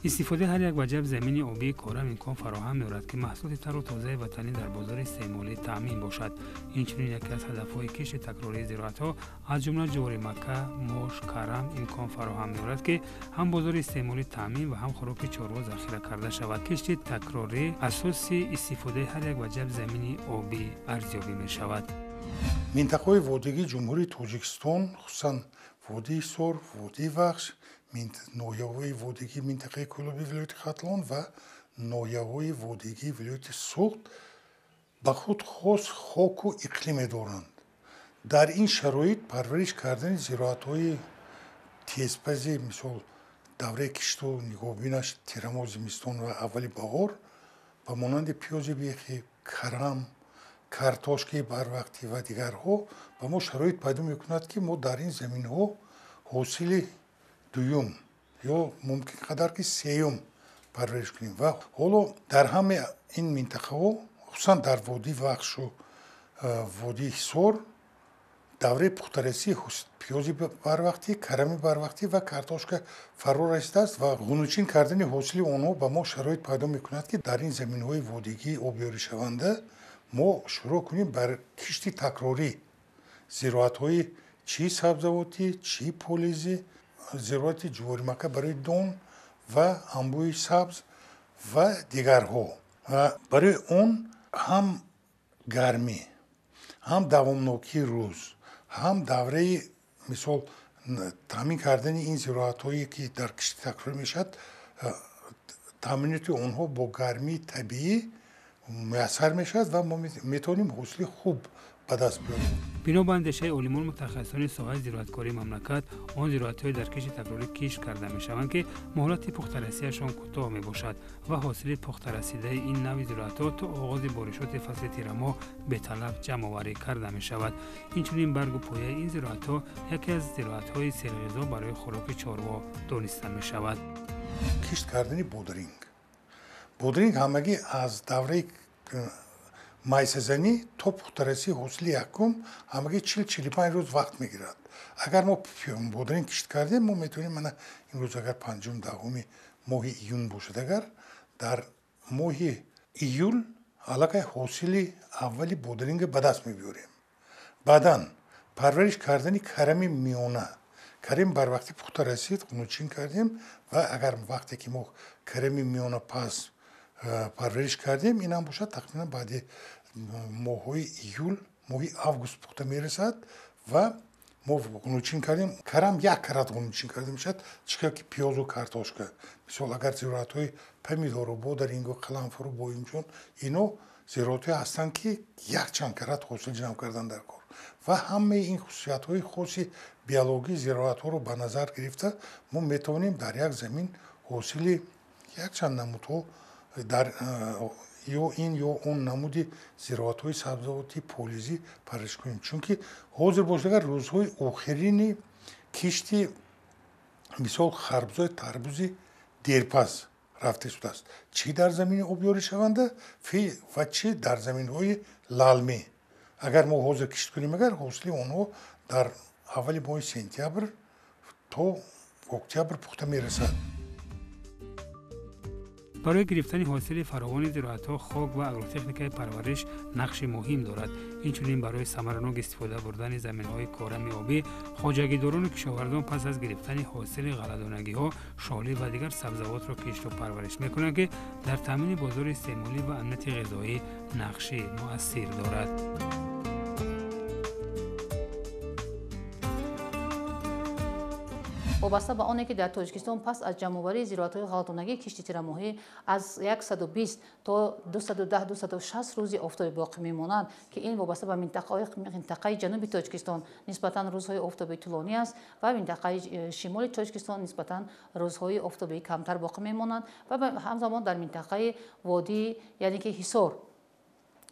Истифодаи ҳар як ваҷаб замини обии корам имкон фароҳам меорад, ки маҳсулоти тару тозаи ватанӣ дар бозори истеъмолӣ таъмин бошад. Инчунин яке аз ҳадафҳои кишти такрории зироатҳо, аз ҷумла ҷуворимакка, мош, карам имкон фароҳам меорад, ки ҳам бозори истеъмолӣ таъмин ва ҳам хӯроки чорво захира карда шавад. Кишти такрорӣ асоси истифодаи ҳар як ваҷаб замини обӣ арзёбӣ мешавад. Минтақаҳои водигии Ҷумҳурии Тоҷикистон, хусусан водии Ҳисор, водии Вахш, ноҳияҳои водигии минтақаи Кӯлоби вилояти Хатлон ва ноҳияҳои водигии вилояти Суғд ба худ хос хоку иқлиме доранд. Дар ин шароит парвариш кардани зироатҳои тезпази, мисол давраи кишту нигоҳбинаш тирамоҳ, зимистон ва аввали баҳор, ба монанди пиёзи бехӣ, карам, картошкаи барвақтӣ ва дигарҳо ба мо шароит пайдо мекунад, ки мо дар ин заминҳо ҳосили дуюм ё мумкин қадар ки сеюм парвариш кунем. Ва ҳоло дар ҳамаи ин минтақаҳо, хусусан дар водии Вахшу водии Ҳисор, давраи пухтарасии пиёзи барвақтӣ, карами барвақтӣ ва картошка фаро расидааст ва ғуночин кардани ҳосили онҳо ба мо шароит пайдо мекунад, ки дар ин заминҳои водигии обёришаванда мо шурӯъ кунем бар кишти такрорӣ зироатҳои чӣ сабзавотӣ, чӣ полизӣ, зироати ҷуворимакка барои дон ва амбӯи сабз ва дигарҳо. Ва барои он ҳам гармӣ, ҳам давомнокии рӯз, ҳам давраи мисол таъмин кардани ин зироатҳое, ки дар кишти такрорӣ мешавад, таъминоти онҳо бо гармии табиӣ муяссар мешавад ва мо метавонем ҳосили хуб ба даст биёрем. Бино ба андешаи олимон, мутахассисони соҳаи зироаткории мамлакат, он зироатҳое дар кишти такрорӣ кишт карда мешаванд, ки муҳлати пухтарасиашон кӯтоҳ мебошад ва ҳосили пухтарасидаи ин навъи зироатҳо то оғози боришоти фасли тирамоҳ беталаф ҷамъоварӣ карда мешавад. Инчунин баргу пояи ин зироатҳо яке аз зироатҳои серғизо барои хӯроки чорво дониста мешавад. Кишт кардани бодринг. Бодринг ҳамагӣ аз давраи майсазанӣ то пухтарасии ҳосили якум ҳамагӣ 40-45 рӯз вақт мегирад. Агар мо бодринг кишт кардем, мо метавонем мана имрӯз агар 5-10 моҳи июн бошад, агар дар моҳи июл аллакай ҳосили аввали бодринга ба даст мебиёрем. Баъдан парвариш кардани карами миёна. Карам барвақтӣ пухта расид, ғуночин кардем ва агар вақте ки мо карами миёна пас парвариш кардем, ин ҳам бошад тахминан баъди моҳҳои июл, моҳи август пухта мерасад ва мо ғуночин кардем. Карам як карат ғуночин карда мешавад, чӣ хел ки пиёзу картошка. Мисол агар зироатҳои помидору, бодрингу, қаламфуру, боимҷон, ино зироатҳое ҳастанд, ки якчанд карат ҳосил ҷамъ кардан дар кор. Ва ҳамаи ин хусусиятҳои хоси биологии зироатҳоро ба назар гирифта, мо метавонем дар як замин ҳосили якчанд намудҳо дар ё ин ё он намуди зироатҳои сабзавоти полизӣ парвариш кунем. Чунки ҳозир бошад агар рӯзҳои охирини кишти мисол харбузои тарбузи дерпаз рафта шудааст, чӣ дар замини обёришаванда ва чӣ дар заминҳои лалмӣ. Агар мо ҳозир кишт кунем, агар ҳосили онҳо дар аввали моҳи сентябр то октябр пухта мерасад. Барои гирифтани ҳосили фаровони зироатҳо хок ва агротехникаи парвариш нақши муҳим дорад. Инчунин барои самаранок истифода бурдани заминҳои корами обӣ, хоҷагидорону кишоварзон пас аз гирифтани ҳосили ғалладонагиҳо шолӣ ва дигар сабзавотро кишту парвариш мекунанд, ки дар таъмини бозори истеъмолӣ ва амнияти ғизоӣ нақши муассир дорад. Вобаста ба оне ки дар Тоҷикистон пас аз ҷамъоварии зироатҳои ғалладонагии кишти тирамоҳӣ аз 120 то 210-260 рӯзи офтобӣ боқӣ мемонанд, ки ин вобаста ба минтақаи ҷануби Тоҷикистон нисбатан рӯзҳои офтобии тӯлонӣ аст ва минтақаи шимоли Тоҷикистон нисбатан рӯзҳои офтобии камтар боқӣ мемонанд ва ҳамзамон дар минтақаи водии, яъне ки Ҳисор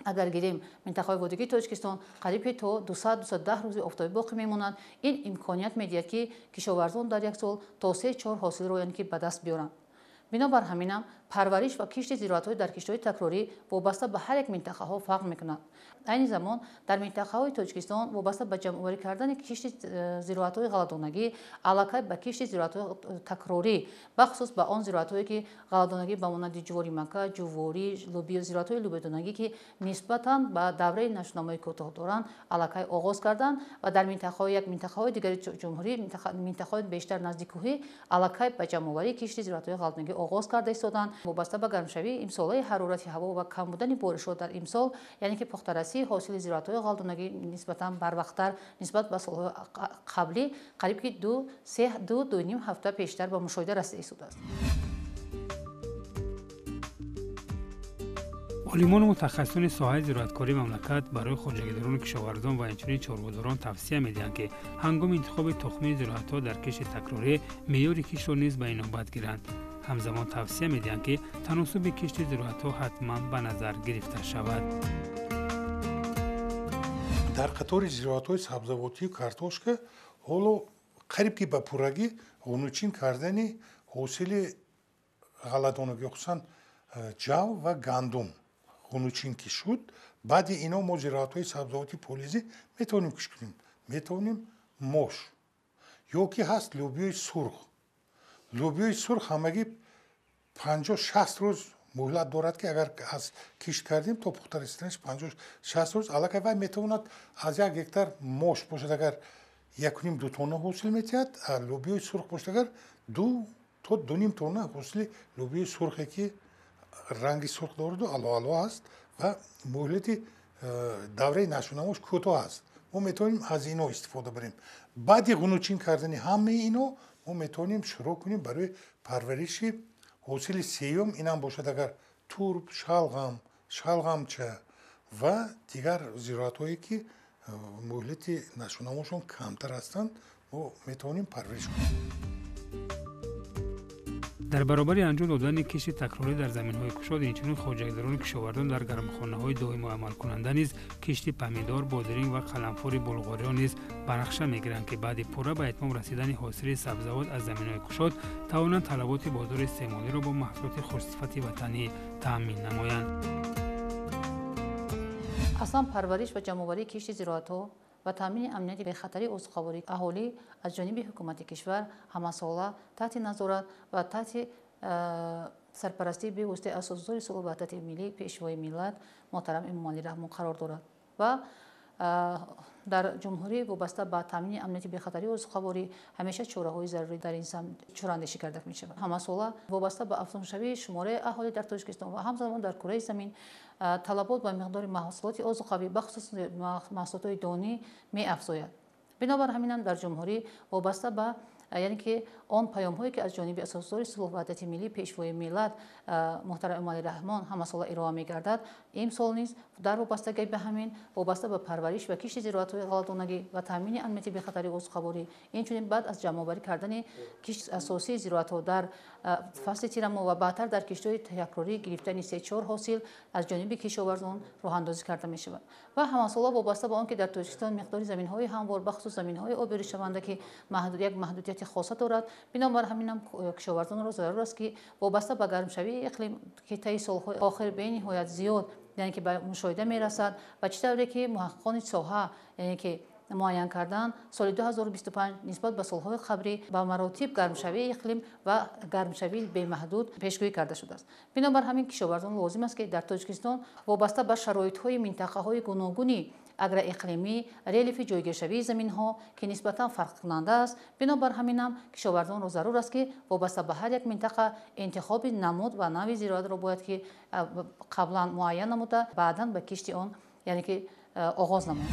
агар гирем, минтақаҳои водигии Тоҷикистон қариб ки то 200-210 рӯзи офтобӣ боқӣ мемонанд. Ин имконият медиҳад, ки кишоварзон дар як сол то 3-4 ҳосилро, яъне ки ба даст биёранд. Бинобар ҳаминам парвариш ва кишти зироатҳои дар киштҳои такрорӣ вобаста ба ҳар як минтақаҳо фарқ мекунад. Айни замон дар минтақаҳои Тоҷикистон вобаста ба ҷамъоварӣ кардани кишти зироатҳои ғалладонагӣ аллакай ба кишти зироатҳои такрорӣ, бахусус ба он зироатҳое ки ғалладонагӣ ба монанди ҷуворимакка, ҷуворӣ, лӯбиё, зироатҳои лӯбиёдонагӣ ки нисбатан ба давраи нашъунамои кӯтоҳ доранд, аллакай оғоз карданд ва дар минтақаҳои як минтақаҳои дигари ҷумҳурӣ, минтақаҳои бештар наздиккӯҳӣ аллакай ба ҷамъоварии кишти зироатҳои ғалладонагӣ оғоз карда истоданд. Вобаста ба гармшавии имсолаи ҳарорати ҳаво ва кам будани боришот дар имсол, яъне ки пухтарасии ҳосили зироатҳои ғалладонагӣ нисбатан барвақттар нисбат ба солҳои қаблӣ қариб ки 2-3-2.5 ҳафта пештар ба мушоҳида расида истодааст. Олимону мутахассисони соҳаи зироаткории мамлакат барои хоҷагидорону кишоварзон ва инчунин чорводорон тавсия медиҳанд, ки ҳангоми интихоби тухмии зироатҳо дар кишти такрорӣ меъёри киштро низ ба инобат гиранд. Ҳамзамон тавсия медиҳанд, ки таносуби кишти зироатҳо ҳатман ба назар гирифта шавад. Дар қатори зироатҳои сабзавотию картошка ҳоло қариб ки ба пуррагӣ ғуночин кардани ҳосили ғалладонагӣ, хусусан ҷав ва гандум ғуночин ки шуд, баъди ино мо зироатҳои сабзавоти полизӣ метавонем кишт кунем. Метавонем мош ё ки ҳаст лӯбиёи сурх. Лӯбиёи сурх ҳамагӣ 50-60 рӯз муҳлат дорад, ки агар аз кишт кардем то пухта расиданаш 50-60 рӯз аллакай вай метавонад аз 1 гектар мош бошад, агар 1.5-2 тонна ҳосил метиҳад, лӯбиёи сурх бошад агар 2 то 2.5 тонна ҳосили лӯбиёи сурхе ки ранги сурх дораду ало-ало аст ва муҳлати давраи нашъунамош кӯтоҳ аст. Мо метавонем аз ино истифода барем. Баъди ғуночин кардани ҳамаи ино мо метавонем шурӯъ кунем барои парвариши ҳосили сеюм. Инам бошад агар турб, шалғам, шалғамча ва дигар зироатҳое ки муҳлати нашъунамошон камтар ҳастанд, мо метавонем парвариш кунем. Дар баробари анҷом додани кишти такрорӣ дар заминҳои кушод, инчунин хоҷагидорону кишоварзон дар гармхонаҳои доимо амалкунанда низ кишти помидор, бодиринг ва қаламфури булғориро низ ба нақша мегиранд, ки баъди пурра ба итмом расидани ҳосили сабзавот аз заминҳои кушод тавонанд талаботи бозори истеъмолиро бо маҳсулоти хушсифати ватанӣ таъмин намоянд. Аслан парвариш ва ҷамъоварии кишти зироатҳо ва таъмини амнияти бехатарии озуқавории аҳолӣ аз ҷониби ҳукумати кишвар ҳамасола таҳти назорат ва таҳти сарпарастии бевоситаи асосгузори сулҳу ваҳдати миллӣ, пешвои миллат муҳтарам Эмомалӣ Раҳмон қарор дорад ва дар ҷумҳурӣ вобаста ба таъмини амнияти бехатарии озуқаворӣ ҳамеша чораҳои зарурӣ дар ин самт чораандешӣ карда мешавад. Ҳамасола вобаста ба афзуншавии шумораи аҳолӣ дар Тоҷикистон ва ҳамзамон дар кураи замин талабот ба миқдори маҳсулоти озуқавӣ, бахусус маҳсулотҳои донӣ меафзояд. Бинобар ҳаминам дар ҷумҳурӣ вобаста ба яъне ки он паёмҳое ки аз ҷониби асосгузори сулҳу ваҳдати миллӣ, пешвои миллат муҳтарам Эмомалӣ Раҳмон ҳамасола ироа мегардад, имсол низ дар вобастагӣ ба ҳамин вобаста ба парвариш ва кишти зироатҳои ғалладонагӣ ва таъмини амнияти бехатарии озуқаворӣ, инчунин баъд аз ҷамъоварӣ кардани кишти асосии зироатҳо дар фасли тирамоҳ ва баъдтар дар киштҳои такрорӣ гирифтани 3-4 ҳосил аз ҷониби кишоварзон роҳандозӣ карда мешавад ва ҳамасола вобаста ба он ки дар Тоҷикистон миқдори заминҳои ҳамвор, бахусус заминҳои обёришаванда ки як маҳдудияти хоса дорад, бинобар ҳаминам кишоварзонро зарур аст ки вобаста ба гармшавии иқлим ки таи солҳои охир бениҳоят зиёд яъне ки ба мушоҳида мерасад ва чӣ тавре ки муҳаққиқони соҳа яъне ки муайян кардан, соли 2025 нисбат ба солҳои қаблӣ ба маротиб гармшавии иқлим ва гармшавии бемаҳдуд пешгӯӣ карда шудааст. Бинобар ҳамин кишоварзон лозим аст ки дар Тоҷикистон вобаста ба шароитҳои минтақаҳои гуногуни агроиқлимӣ, релефи ҷойгиршавии заминҳо ки нисбатан фарқкунанда аст, бинобар ҳаминам кишоварзонро зарур аст ки вобаста ба ҳар як минтақа интихоби намуд ва нави зироатро бояд ки қаблан муайян намуда, баъдан ба кишти он яъне ки оғоз намояд.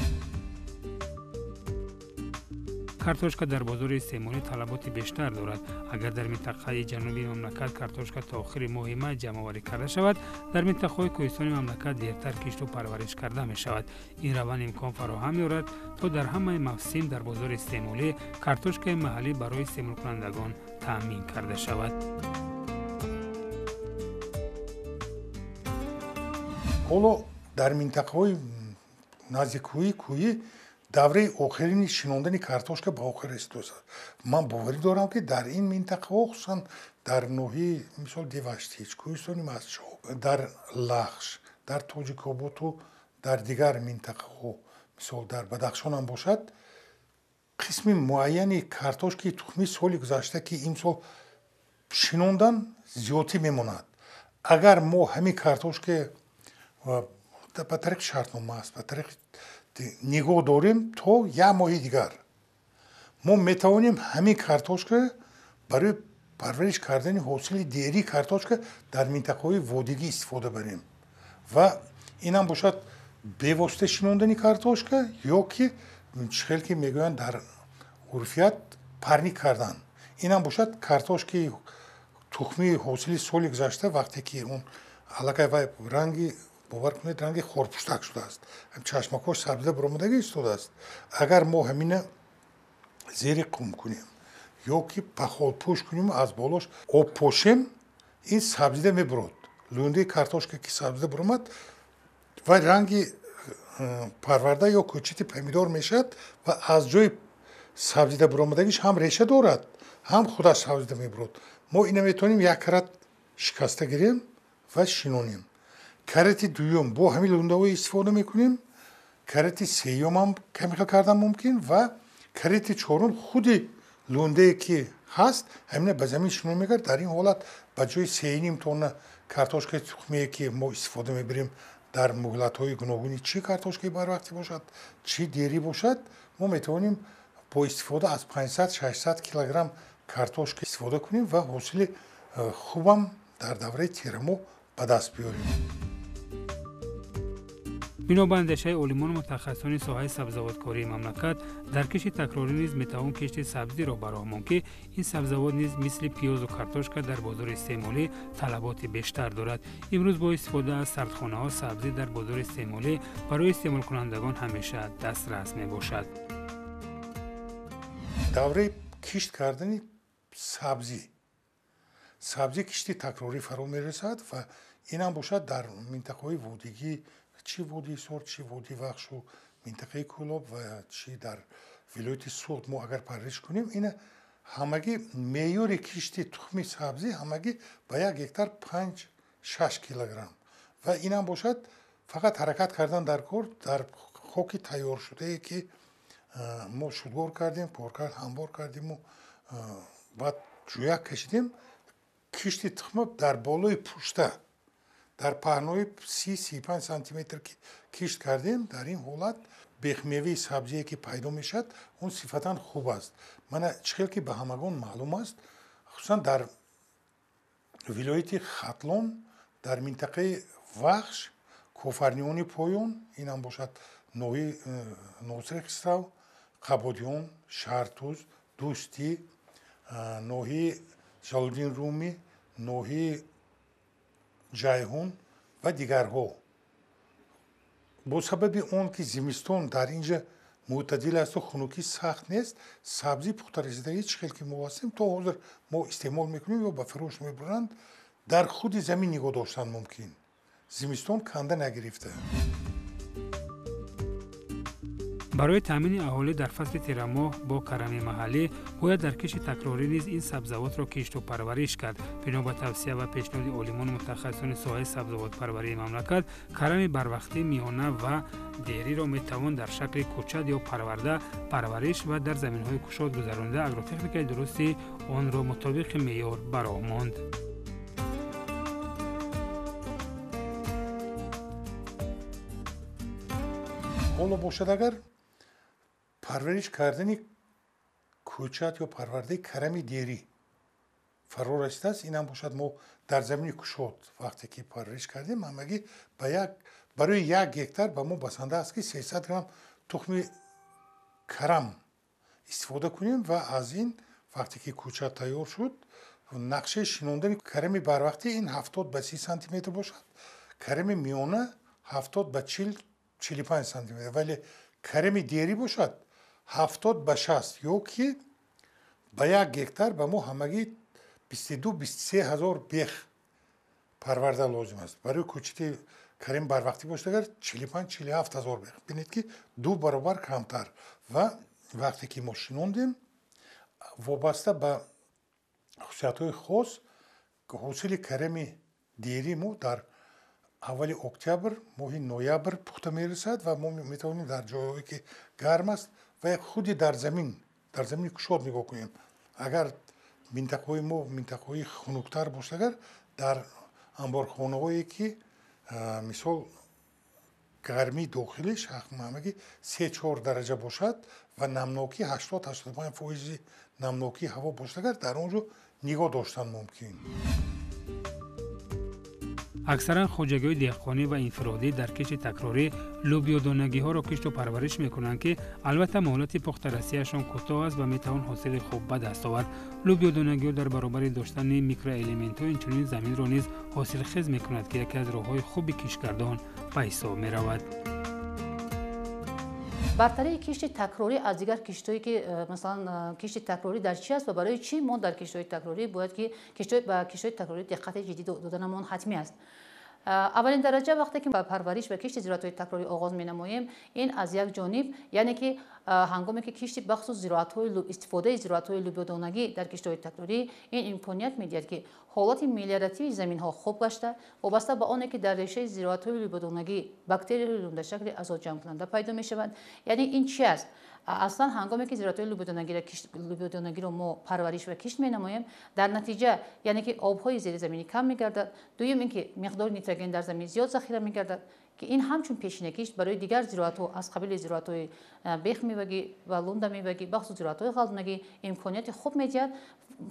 Картошка дар бозори истеъмолӣ талаботи бештар дорад. Агар дар минтақаи ҷанубии мамлакат картошка то охири моҳи май ҷамъоварӣ карда шавад, дар минтақаҳои кӯҳистони мамлакат дертар кишту парвариш карда мешавад. Ин раванд имкон фароҳам меорад, то дар ҳамаи мавсим дар бозори истеъмолӣ картошкаи маҳаллӣ барои истеъмолкунандагон таъмин карда шавад. Ҳоло дар минтақаҳои наздиккӯҳӣ кӯҳӣ Давраи охирини шинондани картошка ба охир расидааст. Ман боварӣ дорам, ки дар ин минтақаҳо, хусусан дар ноҳияи мисол Деваштич, Кӯҳистони Мастчоҳ, дар Лахш, дар Тоҷикоботу дар дигар минтақаҳо, мисол дар Бадахшон ҳам бошад, қисми муайяни картошкаи тухмии соли гузашта, ки имсол шинондан, зиёдтӣ мемонад. Агар мо ҳамин картошка ба тариқи шартнома аст, ба тариқи нигоҳ дорем то як моҳи дигар, мо метавонем ҳамин картошка барои парвариш кардани ҳосили дерии картошка дар минтақаҳои водигӣ истифода барем. Ва инам бошад бевосита шинондани картошка ё ки чӣ хел ки мегӯянд дар урфият парник кардан. Инам бошад картошкаи тухмии ҳосили соли гузашта, вақте ки он аллакай вай ранги, бовар кунед, ранги хорпуштак шудааст, чашмакҳош сабзида баромадагӣ истодааст. Агар мо ҳамина зери қум кунем ё ки пахолпӯш кунем, аз болош об пошем, ин сабзида мебурод. Лундаи картошка ки сабзида баромад, вай ранги парварда ё кӯчити помидор мешавад ва аз ҷои сабзида баромадагиш ҳам реша дорад, ҳам худаш сабзида мебурод. Мо ина метавонем як карат шикаста гирем ва шинонем. Карати дуюм бо ҳамин лундаҳо истифода мекунем, карати сеюм ҳам камихел кардан мумкин ва карати чорум худи лундае ки ҳаст, ҳамина ба замин шинон мекард. Дар ин ҳолат ба ҷои 3,5 тонна картошкаи тухмие, ки мо истифода мебарем дар муҳлатҳои гуногуни, чӣ картошкаи барвақтӣ бошад, чӣ дерӣ бошад, мо метавонем бо истифода аз 500-600 килограмм картошка истифода кунем ва ҳосили хубам дар давраи тирамоҳ ба даст биёрем. Бино ба андешаи олимону мутахассисони соҳаи сабзавоткории мамлакат, дар кишти такрорӣ низ метавон кишти сабзиро ба роҳ монд, ки ин сабзавот низ мисли пиёзу картошка дар бозори истеъмолӣ талаботи бештар дорад. Имрӯз бо истифода аз сардхонаҳо сабзӣ дар бозори истеъмолӣ барои истеъмолкунандагон ҳамеша дастрас мебошад. Давраи кишт кардани сабзӣ, сабзӣ кишти такрорӣ фаро мерасад ва инам бошад дар минтақаҳои водигӣ, чӣ водии Ҳисор, чӣ водии Вахшу, минтақаи Кӯлоб ва чӣ дар вилояти Суғд мо агар парвариш кунем, ина ҳамагӣ меъёри кишти тухми сабзӣ ҳамагӣ ба як гектар 5-6 килограмм ва инам бошад фақат ҳаракат кардан дар кор дар хоки тайёршудае, ки мо шудгор кардем, коркард ҳамвор кардиму баъд ҷӯяк кашидем. Кишти тухма дар болои пушта дар паҳнои 30-35 сантиметр кишт кардем. Дар ин ҳолат бехмеваи сабзие, ки пайдо мешавад, он сифатан хуб аст. Мана чӣ хел ки ба ҳамагон маълум аст, хусусан дар вилояти Хатлон, дар минтақаи Вахш, Кофарниёни поён, инам бошад ноҳияи Носири Хисрав, Қабодиён, Шаҳртуз, Дӯстӣ, ноҳияи Ҷалолиддин Румӣ, ноҳияи Ҷайҳун ва дигарҳо. Бо сабаби он ки зимистон дар ин ҷа мӯътадил асту хунукӣ сахт нест, сабзии пухтарасидагӣ, чӣ хел ки мо ҳастем, то ҳозир мо истеъмол мекунем ё ба фурӯш мебаранд, дар худи замин нигоҳ доштан мумкин, зимистон канда нагирифта. Барои таъмини аҳолӣ дар фасли тирамоҳ бо карами маҳаллӣ бояд дар кишти такрорӣ низ ин сабзавотро кишту парвариш кард. Бино ба тавсия ва пешниҳоди олимону мутахассисони соҳаи сабзавотпарварии мамлакат, карами барвақтӣ, миёна ва дериро метавон дар шакли кӯчат ё парварда парвариш ва дар заминҳои кушод гузаронида агротехникаи дурусти онро мутобиқи меъёр ба роҳ монд. Ҳоло бошад, агар парвариш кардани кӯчат ё парвардаи карами дерӣ фаро расидааст, инам бошад мо дар замини кушод вақте ки парвариш кардем, ҳамагӣ барои як гектар ба мо басанда аст, ки 300 грамм тухми карам истифода кунем ва аз ин вақте ки кӯчат тайёр шуд, нақшаи шинондани карами барвақтӣ ин 70 ба 30 сантиметр бошад, карами миёна 70 ба 40-45 сантиметр, вале карами дерӣ бошад 70 ба 60, ё ки ба як гектар ба мо ҳамагӣ 22-23 ҳазор бех парварда лозим аст. Барои кӯчати Карем барвақтӣ бошад агар 45-47 ҳазор бех. Бинед, ки ду баробар камтар. Ва вақте ки мо шинондем, вобаста ба хусусиятҳои хос, ҳосили кареми дерии мо дар аввали октябр, моҳи ноябр пухта мерасад ва мо метавонем дар ҷойҳое, ки гарм аст, ва худи дар замини кушод нигоҳ кунем. Агар минтақаҳои мо минтақаҳои хунуктар бошад, агар дар анборхонаҳое, ки мисол гармии дохилиш ҳамагӣ 3-4 дараҷа бошад ва намнокӣ 80-85 фоизи намнокии ҳаво бошад, агар дар он ҷо нигоҳ доштан мумкин. Аксаран хоҷагиҳои деҳқонӣ ва инфиродӣ дар кишти такрорӣ лӯбиёдонагиҳоро кишту парвариш мекунанд, ки албатта муҳлати пухтарасиашон кӯтоҳ аст ва метавон ҳосили хуб ба даст овард. Лӯбиёдонагиҳо дар баробари доштани микроэлементҳо инчунин заминро низ ҳосилхез мекунад, ки яке аз роҳҳои хуби кишткардан ба ҳисоб меравад. Бартарии кишти такрорӣ аз дигар киштҳое, ки масалан, кишти такрорӣ дар чи аст ва барои чӣ мо дар киштҳои такрорӣ бояд ки ба киштҳои такрорӣ диққати ҷиддӣ доданамон ҳатмӣ аст? Аввалин дараҷа, вақте ки ба парвариш ва кишти зироатҳои такрорӣ оғоз менамоем, ин аз як ҷониб, яъне ки ҳангоме ки кишти бахусус зироатҳои, истифодаи зироатҳои лӯбиёдонагӣ дар киштҳои такрорӣ, ин имконият медиҳад, ки ҳолати мелиоративии заминҳо хуб гашта, вобаста ба оне ки дар решаи зироатҳои лӯбиёдонагӣ бактерияҳои дар шакли азотҷамъкунанда пайдо мешаванд. Яъне ин чи аст? Аслан ҳангоме ки зироатҳои лӯбиёдонагиро мо парвариш ва кишт менамоем, дар натиҷа, яъне ки обҳои зеризаминӣ кам мегардад. Дуюм ин ки миқдори нитроген дар замин зиёд захира мегардад, ки ин ҳамчун пешинакишт барои дигар зироатҳо аз қабили зироатҳои бехмевагӣ ва лундамевагӣ, бахусус зироатҳои ғалладонагӣ, имконияти хуб медиҳад,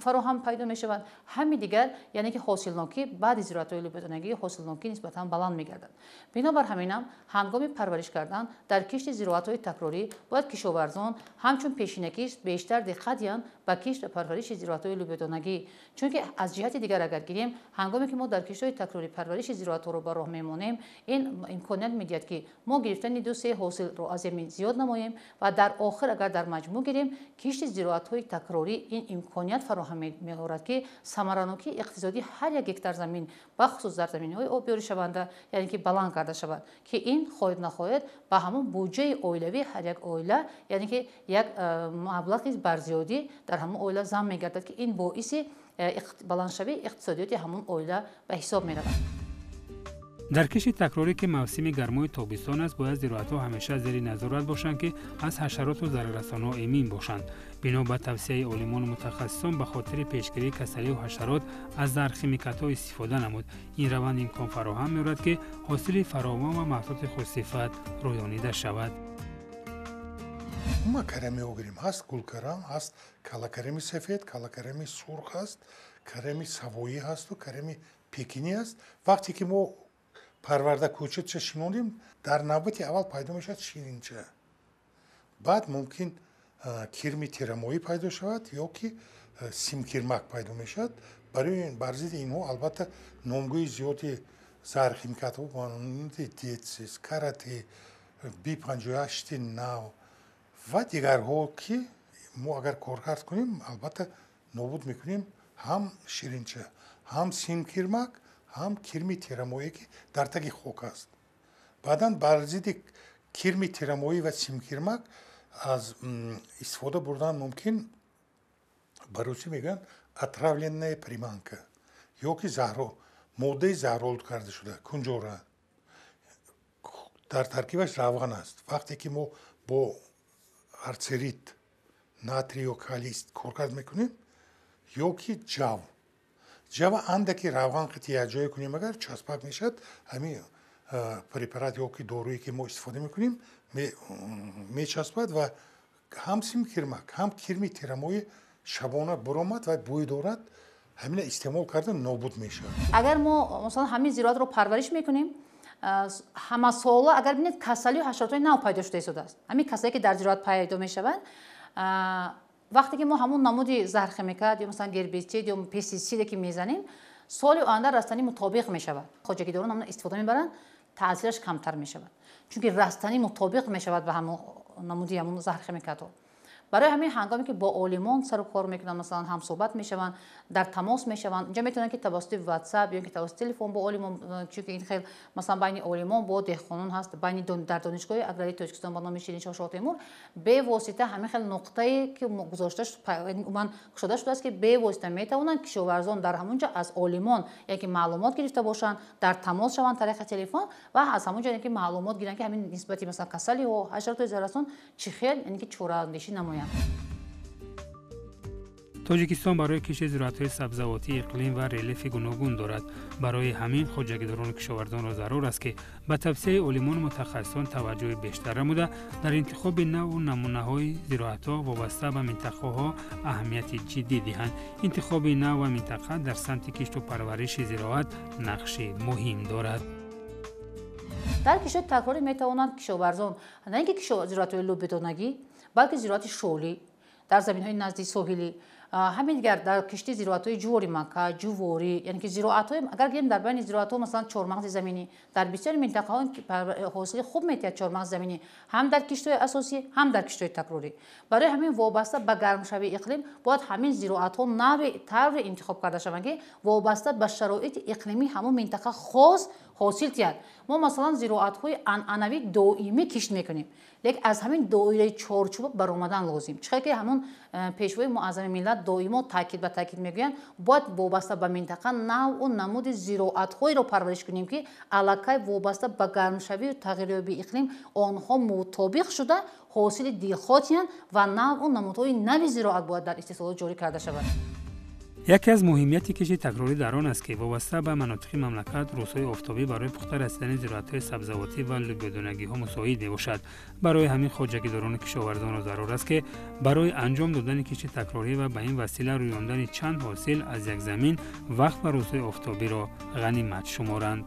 фароҳам пайдо мешавад. Ҳами дигар, яъне ки ҳосилнокӣ баъди зироатҳои лӯбиёдонагӣ, ҳосилнокӣ нисбатан баланд мегардад. Бинобар ҳаминам ҳангоми парвариш кардан дар кишти зироатҳои такрорӣ бояд кишоварзон ҳамчун пешинакишт бештар диққат диҳанд ба кишт ва парвариши зироатҳои лӯбиёдонагӣ. Чунки аз ҷиҳати дигар агар гирем, ҳангоме ки мо дар киштҳои такрорӣ парвариши зироатҳоро ба роҳ мемонем, ин имконият медиҳад, ки мо гирифтани ду се ҳосилро аз замин зиёд намоем. Ва дар охир, агар дар маҷмӯъ гирем, кишти зироатҳои такрорӣ ин имконият фароҳам меорад, ки самаранокии иқтисодии ҳар як гектар замин, бахусус дар заминҳои обёришаванда, яъне ки баланд карда шавад, ки ин хоҳед нахоҳед ба ҳамон буҷаи оилавии ҳар як оила, яъне ки як маблағи барзиёдӣ дар ҳамон оила зам мегардад, ки ин боиси баландшавии иқтисодиёти ҳамон оила ба ҳисоб меравад. Дар кишти такрорӣ, ки мавсими гармои тобистон аст, бояд зироатҳо ҳамеша зери назорат бошанд, ки аз ҳашароту зараррасонҳо эмин бошанд. Бино ба тавсияи олимону мутахассисон, ба хотири пешгирии касалию ҳашарот аз зархимикатҳо истифода намуд. Ин раванд имкон фароҳам меорад, ки ҳосили фаровон ва маҳсулоти хушсифат рӯёнида шавад. Ма карами огирем, ҳаст гулкарам, ҳаст калакарами сафед, калакарами сурх ҳаст, карами савоӣ ҳасту карами пекинӣ ҳаст. Вақте ки мо парварда кӯчатша шинонем, дар навбати аввал пайдо мешавад ширинча, баъд мумкин кирми тирамоӣ пайдо шавад ё ки симкирмак пайдо мешавад. Барои бар зидди инҳо албатта номгӯи зиёди зархимикатҳо монанди Децис, Карате, Би 58-и нав ва дигарҳо, ки мо агар коркард кунем, албатта нобуд мекунем ҳам ширинча, ҳам симкирмак, ҳам кирми тирамоӣ, ки дар таги хок аст. Баъдан бар зидди кирми тирамоӣ ва симкирмак аз истифода бурдан мумкин, ба русӣ мегӯянд отравленная приманка ё ки заҳро, моддаи заҳролуд карда шуда кунҷора, дар таркибаш равған аст. Вақте ки мо бо арсенит натрий ё калий коркард мекунем ё ки ҷав, ҷава андаки равған қити якҷоя кунем, агар часпак мешавад, ҳамин препарат ё ки доруе, ки мо истифода мекунем, мечаспад ва ҳам симкирмак, ҳам кирми тирамоӣ шабона буромад ва бӯй дорад, ҳамина истеъмол карда нобуд мешавад. Агар мо масалан ҳамин зироатро парвариш мекунем ҳамасола, агар бинед, касалию ҳашаротҳои нав пайдо шуда истодааст. Ҳамин касалие, ки дар зироат пайдо мешаванд, вақте ки мо ҳамон намуди зархимикат ё масалан гербицид ё пестициде ки мезанем, соли оянда растанӣ мутобиқ мешавад. Хоҷагидорон ҳамон истифода мебаранд, таъсираш камтар мешавад, чунки растанӣ мутобиқ мешавад ба ҳамон намуди ҳамон зархимикатҳо. Барои ҳамин ҳангоме ки бо олимон сару кор мекунанд, масалан ҳамсӯҳбат мешаванд, дар тамос мешаванд, инҷа метавонанд ки тавассути WhatsApp ё ки тавассути телефон бо олимон, чунки ин хел масалан байни олимон бо деҳқонон ҳаст, байни дар Донишгоҳи аграрии Тоҷикистон ба номи Шириншоҳ Шоҳтемур бевосита ҳамин хел нуқтае ки гузошта умуман кушода шудааст, ки бевосита метавонанд кишоварзон дар ҳамон ҷо аз олимон яке маълумот гирифта бошанд, дар тамос шаванд тариқи телефон ва аз ҳамон ҷо яке маълумот гиранд, ки ҳамин нисбати масалан касалиҳо, ҳашаротҳои зараррасон чӣ хел яъне ки чораандешӣ намоянд. Тоҷикистон барои кишти зироатҳои сабзавотӣ иқлим ва релефи гуногун дорад. Барои ҳамин хоҷагидорону кишоварзонро зарур аст, ки ба тавсияи олимону мутахассисон таваҷҷӯҳи бештар намуда, дар интихоби навъу намунаҳои зироатҳо вобаста ба минтақаҳо аҳамияти ҷиддӣ диҳанд. Интихоби нав ва минтақа дар самти кишту парвариши зироат нақши муҳим дорад. Дар кишти такрорӣ метавонанд кишоварзон на ин ки зироатҳои лӯбидонагӣ, балки зироати шолӣ дар заминҳои назди соҳилӣ, ҳамин дигар дар кишти зироатҳои ҷувори мака, ҷуворӣ, яъне ки зироатҳои, агар гирем дар байни зироатҳо масалан чормағзи заминӣ дар бисёри минтақаҳо ҳосили хуб метиҳад чормағзи заминӣ ҳам дар киштҳои асосӣ, ҳам дар киштҳои такрорӣ. Барои ҳамин вобаста ба гармшавии иқлим бояд ҳамин зироатҳо нави тавре интихоб карда шаванд, ки вобаста ба шароити иқлимии ҳамон минтақа хос ҳосил тиҳад. Мо масалан зироатҳои анъанавӣ доимӣ кишт мекунем, лекин аз ҳамин доираи чорчӯба баромадан лозим. Чӣ ки ҳамон пешвои муаззами миллат доимо таъкид ба таъкид мегӯянд, бояд вобаста ба минтақа навъу намуди зироатҳоеро парвариш кунем, ки аллакай вобаста ба гармшавию тағйирёбии иқлим онҳо мутобиқ шуда ҳосили дилхоҳ тиҳанд ва навъу намудҳои нави зироат бояд дар истеҳсолот ҷорӣ карда шавад. Яке аз муҳимияти кишти такрорӣ дар он аст, ки вобаста ба манотиқи мамлакат рӯзҳои офтобӣ барои пухта расидани зироатҳои сабзавотӣ ва лӯбиёдонагиҳо мусоид мебошад. Барои ҳамин хоҷагидорону кишоварзонро зарур аст, ки барои анҷом додани кишти такрорӣ ва ба ин васила рӯёндани чанд ҳосил аз як замин вақт ва рӯзҳои офтобиро ғанимат шуморанд.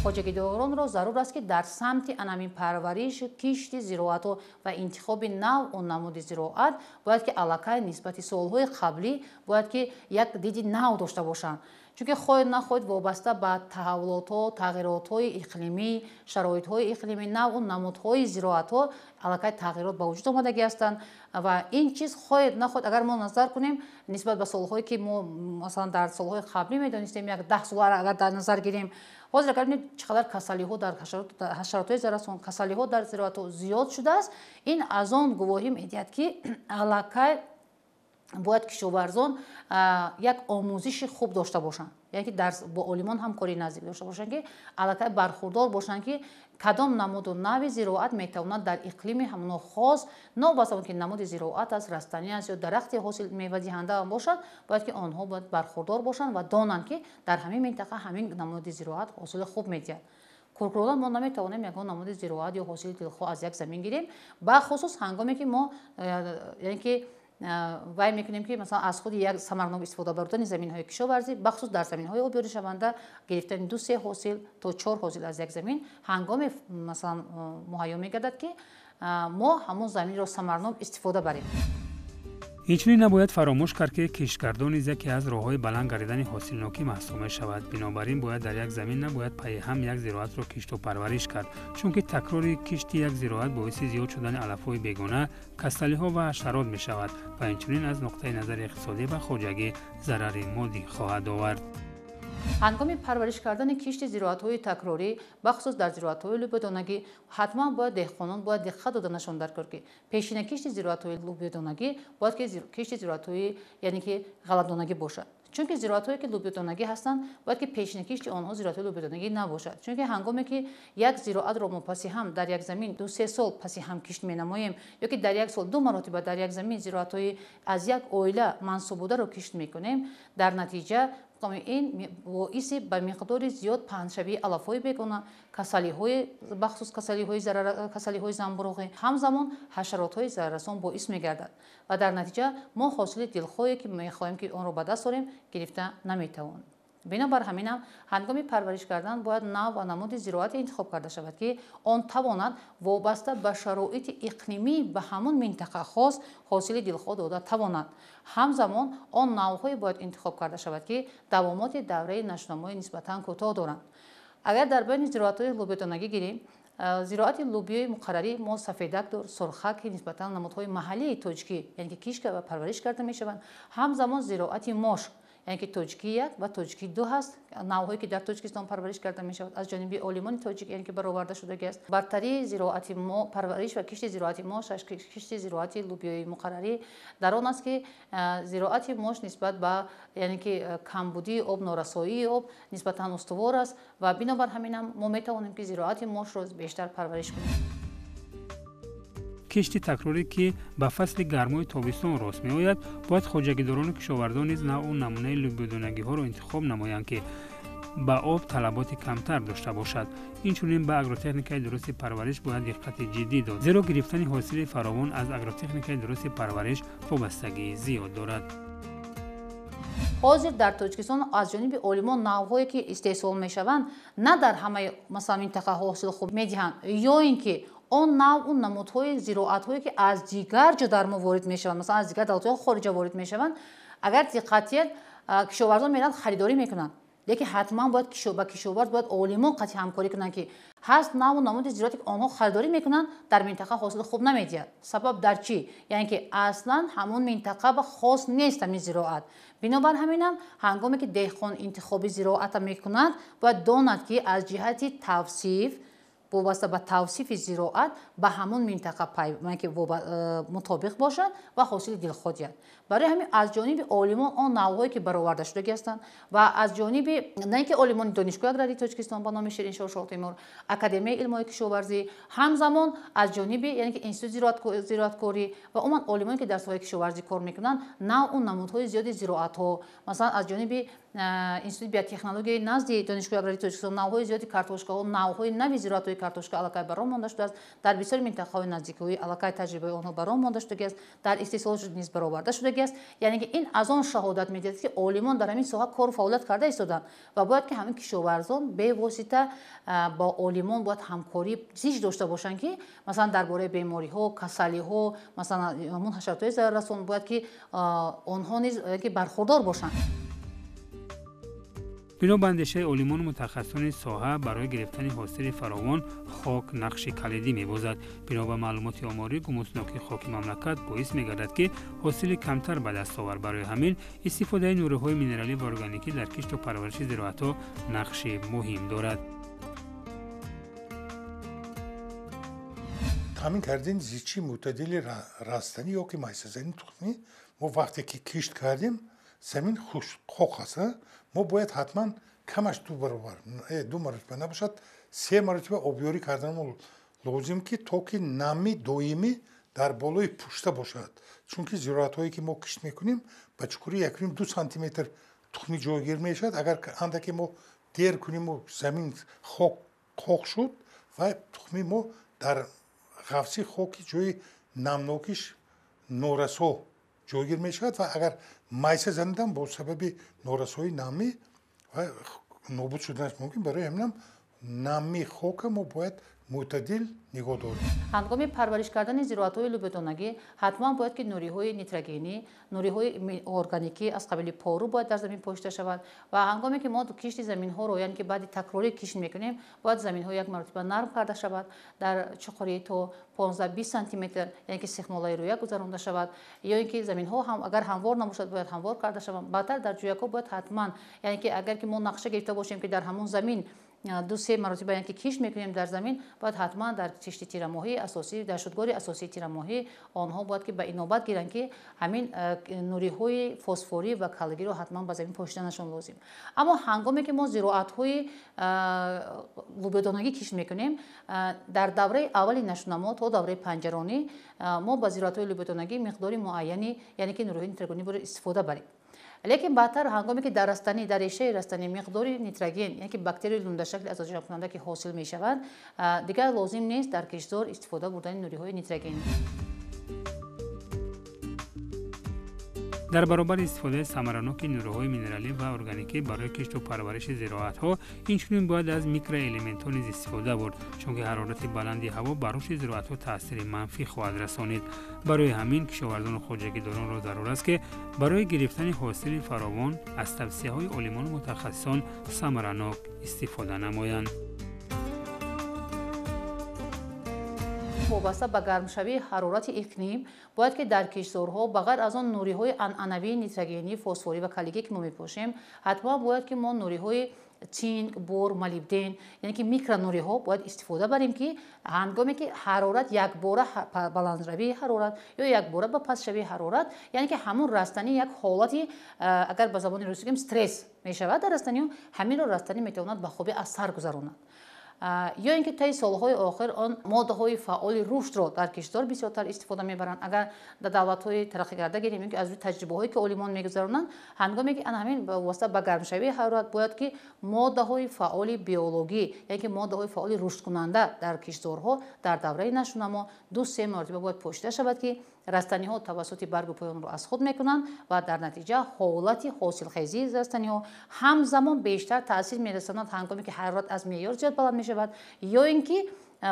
Хоҷагидоронро зарур аст, ки дар самти анамин парвариш, кишти зироатҳо ва интихоби навъу намуди зироат бояд ки аллакай нисбати солҳои қаблӣ бояд ки як диди нав дошта бошанд. Чунки хоҳед нахоҳед вобаста ба таҳаввулотҳо, тағйиротҳои иқлимӣ, шароитҳои иқлимӣ, навъу намудҳои зироатҳо аллакай тағйирот ба вуҷуд омадагӣ ҳастанд ва ин чиз хоҳед нахоҳед агар мо назар кунем нисбат ба солҳое ки мо масалан дар солҳои қаблӣ медонистем, як 10 соларо агар дар назар гирем, ҳозир агар бинед чӣ қадар касалиҳо дар ҳашаротҳои зараррасон, касалиҳо дар зироатҳо зиёд шудааст, ин аз он гувоҳӣ медиҳад, ки аллакай бояд кишоварзон як омӯзиши хуб дошта бошанд, яъне ки бо олимон ҳамкории наздик дошта бошанд, ки аллакай бархурдор бошанд, ки кадом намуду нави зироат метавонад дар иқлими ҳамоно хос, новобаста он ки намуди зироат аст, растанӣ аст ё дарахти ҳосил мевадиҳанда бошад, бояд ки онҳо бояд бархурдор бошанд ва донанд, ки дар ҳамин минтақа ҳамин намуди зироат ҳосили хуб медиҳад. Куркурона мо наметавонем ягон намуди зироат ё ҳосили дилхоҳ аз як замин гирем, бахусус ҳангоме ки мо яъне ки вай мекунем, ки масалан аз худи як самарнок истифода бурдани заминҳои кишоварзӣ, бахусус дар заминҳои обёришаванда гирифтани 2-3 ҳосил то 4 ҳосил аз як замин ҳангоме масалан муҳайё мегардад, ки мо ҳамон заминро самарнок истифода барем. Инчунин набояд фаромӯш кард, ки киштгардон низ яке аз роҳҳои баланд гардидани ҳосилнокӣ маҳсуб мешавад. Бинобар ин бояд дар як замин набояд пайи ҳам як зироатро кишту парвариш кард, чунки такрори кишти як зироат боиси зиёд шудани алафҳои бегона, касалиҳо ва ҳашарот мешавад ва инчунин аз нуқтаи назари иқтисодӣ ва хоҷагӣ зарари моддӣ хоҳад овард. Ҳангоми парвариш кардани кишти зироатҳои такрорӣ, бахусус дар зироатҳои лӯбиёдонагӣ, ҳатман бояд деҳқонон бояд диққат доданашон дар кор, ки пешина кишти зироатҳои лӯбиёдонагӣ бояд ки кишти зироатҳои яъне ки ғалладонагӣ бошад. Чунки зироатҳое ки лӯбиёдонагӣ ҳастанд, бояд ки пешина кишти онҳо зироатҳои лӯбиёдонагӣ набошад. Чунки ҳангоме ки як зироатро мо паси ҳам дар як замин 2-3 сол паси ҳам кишт менамоем, ё ки дар як сол 2 маротиба дар як замин зироатҳои аз як оила мансуб бударо кишт мекунем, дар натиҷа ин боиси ба миқдори зиёд паҳншавии алафҳои бегона, касалиҳои бахусус касалиҳои занбуруғӣ, ҳамзамон ҳашаротҳои зараррасон боис мегардад ва дар натиҷа мо ҳосили дилхоҳе ки мехоҳем ки онро ба даст орем гирифта наметавонем. Бинобар ҳаминам ҳангоми парвариш кардан бояд нав ва намуди зироате интихоб карда шавад, ки он тавонад вобаста ба шароити иқлимӣ ба ҳамон минтақа хос ҳосили дилхоҳ дода тавонад. Ҳамзамон он навъҳое бояд интихоб карда шавад, ки давомоти давраи нашунамои нисбатан кӯтоҳ доранд. Агар дар байни зироатҳои лӯбиёдонагӣ гирем, Зироати лӯбиёи муқаррарӣ мо сафедак дор, сурхак, ки нисбатан намудҳои маҳаллии тоҷикӣ, яъне ки кишт ва парвариш карда мешаванд. Ҳамзамон зироати мош, яъне ки тоҷикӣ 1 ва тоҷикӣ 2 ҳаст, навъҳое ки дар Тоҷикистон парвариш карда мешавад аз ҷониби олимони тоҷик, яъне ки бароварда шудагӣ аст. Бартарии зироати мо, парвариш ва кишти зироати мош аз кишти зироати лӯбиёи муқаррарӣ дар он аст, ки зироати мош нисбат ба, яъне ки камбудии об, норасоии об нисбатан устувор аст ва бинобар ҳамин ҳам мо метавонем, ки зироати мошро бештар парвариш кунем. Кишти такрорӣ, ки ба фасли гармои тобистон рост меояд, бояд хоҷагидорону кишоварзон низ навъу намунаи лӯбиёдонагиҳоро интихоб намоянд, ки ба об талаботи камтар дошта бошад. Инчунин ба агротехникаи дурусти парвариш бояд диққати ҷиддӣ дод, зеро гирифтани ҳосили фаровон аз агротехникаи дурусти парвариш вобастагии зиёд дорад. Ҳозир дар Тоҷикистон аз ҷониби олимон навъҳое ки истеҳсол мешаванд, на дар ҳамаи, масалан, минтақаҳо ҳосили хуб медиҳанд, ё ин ки он навъу намудҳои зироатҳое ки аз дигар ҷо дар мо ворид мешаванд, масалан, аз дигар давлатҳои хориҷа ворид мешаванд, агар диққат диҳед, кишоварзон мераванд, харидорӣ мекунанд, лекин ҳатман бояд ба кишоварз бояд олимон қатъи ҳамкорӣ кунанд, ки ҳаст навъу намуди зироате ки онҳо харидорӣ мекунанд, дар минтақа ҳосили хуб намедиҳад. Сабаб дар чӣ? Яъне ки аслан ҳамон минтақа ба хос нест ҳамин зироат. Бинобар ҳаминам ҳангоме ки деҳқон интихоби зироата мекунад, бояд донад, ки аз ҷиҳати тавсиф, вобаста ба тавсифи зироат ба ҳамон минтақа мутобиқ бошад ва ҳосили дилхоҳ диҳад. Барои ҳамин аз ҷониби олимон он навъҳое ки бароварда шудагӣ ҳастанд ва аз ҷониби на ин ки олимони Донишгоҳи аграрии Тоҷикистон ба номи Шириншоҳ Шоҳтемур, Академияи илмҳои кишоварзӣ, ҳамзамон аз ҷониби, яъне ки Институти зироаткорӣ ва умуман олимоне ки дар соҳаи кишоварзӣ кор мекунанд, навъу намудҳои зиёди зироатҳо, масалан, аз ҷониби Институти биотехнологияи назди Донишгоҳи аграрии Тоҷикистон навъҳои зиёди картошкаҳо, навъҳои нави зироатҳои картошка аллакай баром монда шудааст. Дар бисёри минтақаҳои наздикҳои аллакай таҷрибаи онҳо баром монда шудагиаст, дар истеҳсол низ бароварда шудагиаст. Яъне ки ин аз он шаҳодат медиҳад, ки олимон дар ҳамин соҳа кору фаъолият карда истоданд ва бояд ки ҳамин кишоварзон бевосита бо олимон бояд ҳамкорӣ зич дошта бошанд, ки масалан дар бораи бемориҳо, касалиҳо, масалан ҳамон ҳашаротҳои зараррасон бояд ки онҳо низ бархурдор бошанд. Бино ба андешаи олимону мутахассисони соҳа, барои гирифтани ҳосили фаровон хок нақши калидӣ мебозад. Бино ба маълумоти оморӣ, гумуснокии хоки мамлакат боис мегардад, ки ҳосили камтар ба даст овар. Барои ҳамин истифодаи нуриҳои минералӣ ва органикӣ дар кишту парвариши зироатҳо нақши муҳим дорад. Таъмин кардани зичии мӯътадили растанӣ ё ки майсазании тухмӣ, мо вақте ки кишт кардем, замин хок аст, мо бояд ҳатман камаш 2 баробар, 2 маротиба набошад, 3 маротиба обёрӣ карданмо лозим, ки то ки намӣ доимӣ дар болои пушта бошад. Чунки зироатҳое ки мо кишт мекунем, ба чуқурии 1,5-2 сантиметр тухмӣ ҷойгир мешавад. Агар андаке мо дер куниму замин хок шуд ва тухми мо дар ғафси хоки ҷои намнокиш норасо ҷойгир мешавад ва агар майса занидам, бо сабаби норасоии намӣ ва нобуд шуданаш мумкин. Барои ҳаминам намии хока мо бояд мӯътадил нигоҳ дорем. Ҳангоми парвариш кардани зироатҳои лӯбиёдонагӣ ҳатман бояд ки нуриҳои нитрогенӣ, нуриҳои органикӣ аз қабили пору бояд дар замин пошида шавад ва ҳангоме ки мо кишти заминҳоро, яъне ки баъди такрорӣ кишт мекунем, бояд заминҳо як маротиба нарм карда шавад, дар чуқурии то 15-20 сантиметр, яъне ки сехмолаи рӯя гузаронда шавад, ё ин ки заминҳо ҳам агар ҳамвор набошад, бояд ҳамвор карда шаванд. Баъдтар дар ҷӯякҳо бояд ҳатман, яъне ки агар ки мо нақша гирифта бошем, ки дар ҳамон замин 2-3 маротиба, яъне ки кишт мекунем дар замин, бояд ҳатман дар кишти тирамоҳии асосӣ, дар шудгори асосии тирамоҳӣ онҳо бояд ки ба инобат гиранд, ки ҳамин нуриҳои фосфорӣ ва калгиро ҳатман ба замин пошиданашон лозим. Аммо ҳангоме ки мо зироатҳои лӯбиёдонагӣ кишт мекунем, дар давраи аввали нашунамо то давраи панҷаронӣ мо ба зироатҳои лӯбиёдонагӣ миқдори муайяни, яъне ки нуриҳои нитрогенӣ бояд истифода барем. Лекин баъдтар ҳангоме ки дар растанӣ, дар решаи растанӣ миқдори нитроген, яъне ки бактерияи лундашакли азотҷамъкунанда ки ҳосил мешавад, дигар лозим нест дар киштзор истифода бурдани нуриҳои нитрогенӣ. Дар баробари истифодаи самараноки нуриҳои минералӣ ва органикӣ барои кишту парвариши зироатҳо, инчунин бояд аз микроэлементҳо низ истифода бурд, чунки ҳарорати баланди ҳаво ба рушди зироатҳо таъсири манфӣ хоҳад расонид. Барои ҳамин кишоварзону хоҷагидоронро зарур аст, ки барои гирифтани ҳосили фаровон аз тавсияҳои олимону мутахассисон самаранок истифода намоянд. Вобаста ба гармшавии ҳарорати иқлим бояд ки дар киштзорҳо ба ғайр аз он нуриҳои анъанавии нитрогенӣ, фосфорӣ ва калигӣ, ки мо мепошем, ҳатман бояд ки мо нуриҳои цинк, бор, молибден, яъне ки микронуриҳо бояд истифода барем, ки ҳангоме ки ҳарорат якбора баландравии ҳарорат ё якбора ба пастшавии ҳарорат, яъне ки ҳамун растанӣ як ҳолати, агар ба забони русӣ гӯем, стресс мешавад дар растаниҳо, ҳаминро растанӣ метавонад ба хубӣ аз сар гузаронад. Ё ин ки таи солҳои охир он моддаҳои фаъоли рушдро дар киштзор бисёртар истифода мебаранд. Агар дар давлатҳои тараққикарда гирем, ё ки аз рӯи таҷрибаҳое ки олимон мегузаронанд, ҳангоме ки ана ҳамин восита ба гармшавии ҳарорат бояд ки моддаҳои фаъоли биологӣ, яъне ки моддаҳои фаъоли рушдкунанда дар киштзорҳо дар давраи нашъунамо 2-3 маротиба бояд пошида шавад, ки растаниҳо тавассути баргу поёнро аз худ мекунанд ва дар натиҷа ҳолати ҳосилхезии растаниҳо ҳамзамон бештар таъсир мерасонад ҳангоме ки ҳарорат аз меъёр зиёд баланд мешавад, ё ин ки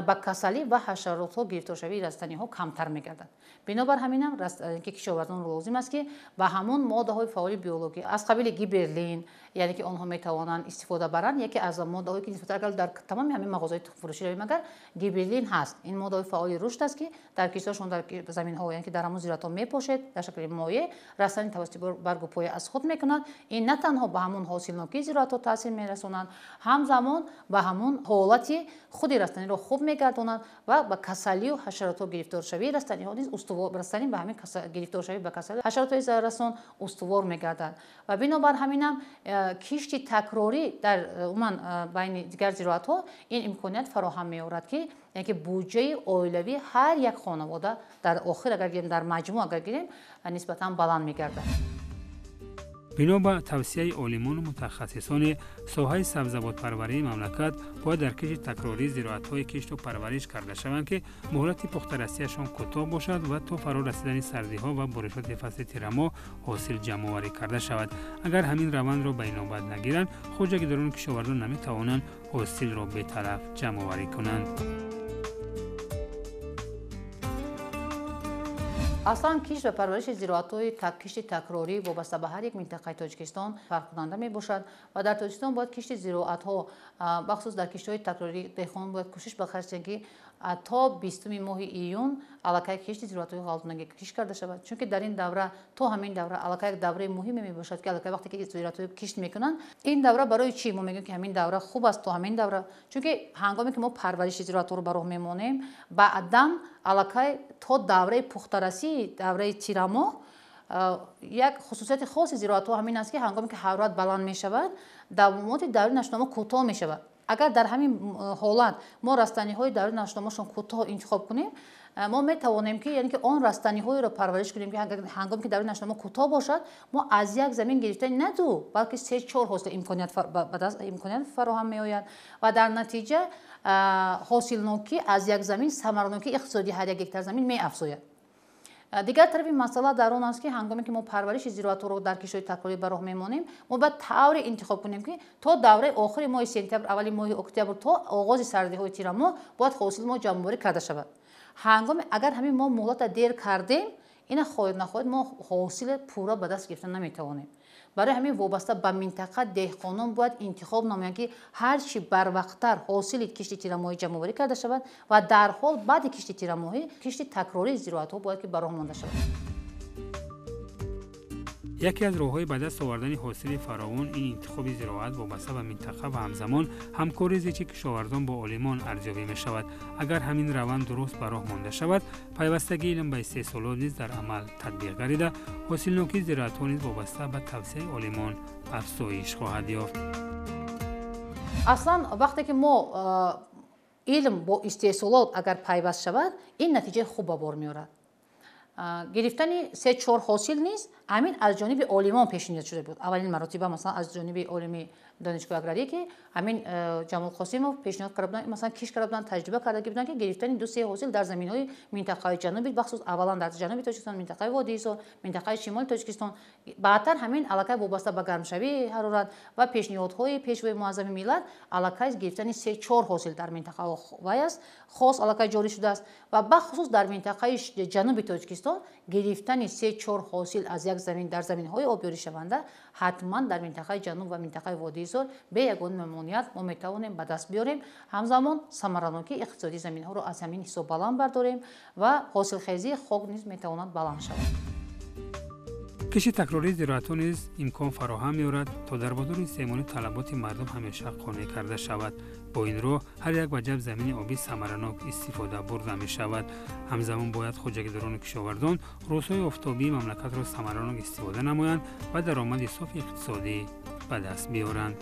ба касалӣ ва ҳашаротҳо гирифторшавии растаниҳо камтар мегардад. Бинобар ҳаминам ки кишоварзонро лозим аст, ки ба ҳамон моддаҳои фаъоли биологӣ аз қабили гиберлин, яъне ки онҳо метавонанд истифода баранд. Яке аз моддаҳое ки нисбатан агар дар тамоми ҳамин мағозаҳои тухмфурӯшӣ равем, агар гиберлин ҳаст, ин моддаҳои фаъоли рушд аст, ки дар киштзоршон, дар заминҳо, яъне ки дар ҳамон зироатҳо мепошед дар шакли моеъ, растанӣ тавассути баргу поя аз худ мекунад. Ин на танҳо ба ҳамон ҳосилнокии зироатҳо таъсир мерасонад, ҳамзамон ба ҳамон ҳолати худи растаниро хуб мегардонад ва ба касалию ҳашаротҳо гирифторшавии растаниҳо низ устувор, растанӣ ба ҳамин гирифторшавӣ ба касалӣ ҳашаротҳои зараррасон устувор мегардад. Ва бинобар ҳаминам кишти такрорӣ дар умуман байни дигар зироатҳо ин имконият фароҳам меорад, ки яъне ки буҷаи оилавӣ ҳар як хонавода дар охир агар гирем, дар маҷмӯъ агар гирем, нисбатан баланд мегардад. Бино ба тавсияи олимону мутахассисони соҳаи сабзавотпарварии мамлакат, бояд дар кишти такрории зироатҳои кишту парвариш карда шаванд, ки муҳлати пухтарасиашон кӯтоҳ бошад ва то фаро расидани сардиҳо ва боришоти фасли тирамоҳ ҳосил ҷамъоварӣ карда шавад. Агар ҳамин равандро ба инобат нагиранд, хоҷагидорону кишоварзон наметавонанд ҳосилро беталаф ҷамъоварӣ кунанд. Аслан кишт ва парвариши зироатҳои кишти такрорӣ вобаста ба ҳар як минтақаи Тоҷикистон фарқкунанда мебошад ва дар Тоҷикистон бояд кишти зироатҳо, бахусус дар киштҳои такрорӣ, деҳқон бояд кӯшиш ба харҷ диҳанд, ки то 20 моҳи июн аллакай кишти зироатҳои ғалладонагӣ кишт карда шавад, чунки дар ин давра то ҳамин давра аллакай як давраи муҳиме мебошад, ки аллакай вақте ки зироатҳои кишт мекунанд, ин давра барои чӣ мо мегӯем, ки ҳамин давра хуб аст то ҳамин давра? Чунки ҳангоме ки мо парвариши зироатҳоро ба роҳ мемонем, баъдан аллакай то давраи пухтарасӣ, давраи тирамоҳ, як хусусияти хоси зироатҳо ҳамин аст, ки ҳангоме ки ҳарорат баланд мешавад, давомоти даври нашъунамо кӯтоҳ мешавад. Агар дар ҳамин ҳолат мо растаниҳои даври нашъунамошон кӯтоҳ интихоб кунем, мо метавонем ки, яъне ки он растаниҳоеро парвариш кунем, ки ҳангоме ки даври нашъунамо кӯтоҳ бошад, мо аз як замин гирифтани на ду, балки 3-4 ҳосил имконият фароҳам меояд ва дар натиҷа ҳосилнокӣ аз як замин, самаранокии иқтисодии ҳар як гектар замин меафзояд. Дигар тарафи масъала дар он аст, ки ҳангоме ки мо парвариши зироатҳоро дар киштҳои такрорӣ ба роҳ мемонем, мо бояд тавре интихоб кунем, ки то давраи охири моҳи сентябр, аввали моҳи октябр, то оғози сардиҳои тирамоҳ бояд ҳосили мо ҷамъоварӣ карда шавад. Ҳангоме агар ҳамин мо муҳлата дер кардем, ина хоҳед нахоҳед мо ҳосили пурра ба даст гирифта наметавонем. Барои ҳамин вобаста ба минтақа деҳқонон бояд интихоб намоянд, ки ҳар чӣ барвақттар ҳосили кишти тирамоҳӣ ҷамъоварӣ карда шавад ва дарҳол баъди кишти тирамоҳӣ кишти такрории зироатҳо бояд ки ба роҳ монда шавад. Яке аз роҳҳои ба даст овардани ҳосили фаровон ин интихоби зироат вобаста ба минтақа ва ҳамзамон ҳамкории зичи кишоварзон бо олимон арзёбӣ мешавад. Агар ҳамин раванд дуруст ба роҳ монда шавад, пайвастагии илм ба истеҳсолот низ дар амал татбиқ гардида, ҳосилнокии зироатҳо низ вобаста ба тавсияи олимон афзоиш хоҳад ёфт. Аслан вақте ки мо илм бо истеҳсолот агар пайваст шавад, ин натиҷаи хуб ба бор меорад. Гирифтани 3-4 ҳосил низ ҳамин аз ҷониби олимон пешниҳод шуда буд. Аввалин маротиба масалан аз ҷониби олими донишгоҳи аграрӣ, ки ҳамин Ҷамол Қосимов пешниҳод карда буданд, масалан кишт карда буданд, таҷриба карда буданд, ки гирифтани 2-3 ҳосил дар заминҳои минтақаи ҷанубӣ, бахусус аввалан дар ҷануби Тоҷикистон, минтақаи водии Ҳисор, минтақаи шимоли Тоҷикистон, баъдтар ҳамин аллакай вобаста ба гармшавии ҳарорат ва пешниҳодҳои пешвои муаззами миллат аллакай гирифтани 3-4 ҳосил дар минтақаҳо вай аст, хос аллакай ҷорӣ шудааст ва бахусус дар минтақаи ҷануби Тоҷикистон Тоҷикистон гирифтани 3-4 ҳосил аз як замин дар заминҳои обёришаванда ҳатман дар минтақаи ҷануб ва минтақаи водии Ҳисор бе ягон мамоният мо метавонем ба даст биёрем. Ҳамзамон самаранокии иқтисодии заминҳоро аз ҳамин ҳисоб баланд бардорем ва ҳосилхезии хок низ метавонад баланд шавад. Кишти такрории зироатҳо низ имкон фароҳам меорад, то дар бозори истеъмолӣ талаботи мардум ҳамеша қонеъ карда шавад. Бо ин роҳ ҳар як ваҷаб замини обӣ самаранок истифода бурда мешавад. Ҳамзамон бояд хоҷагидорону кишовардон рӯзҳои офтобии мамлакатро самаранок истифода намоянд ва даромади софи иқтисодӣ ба даст биёранд.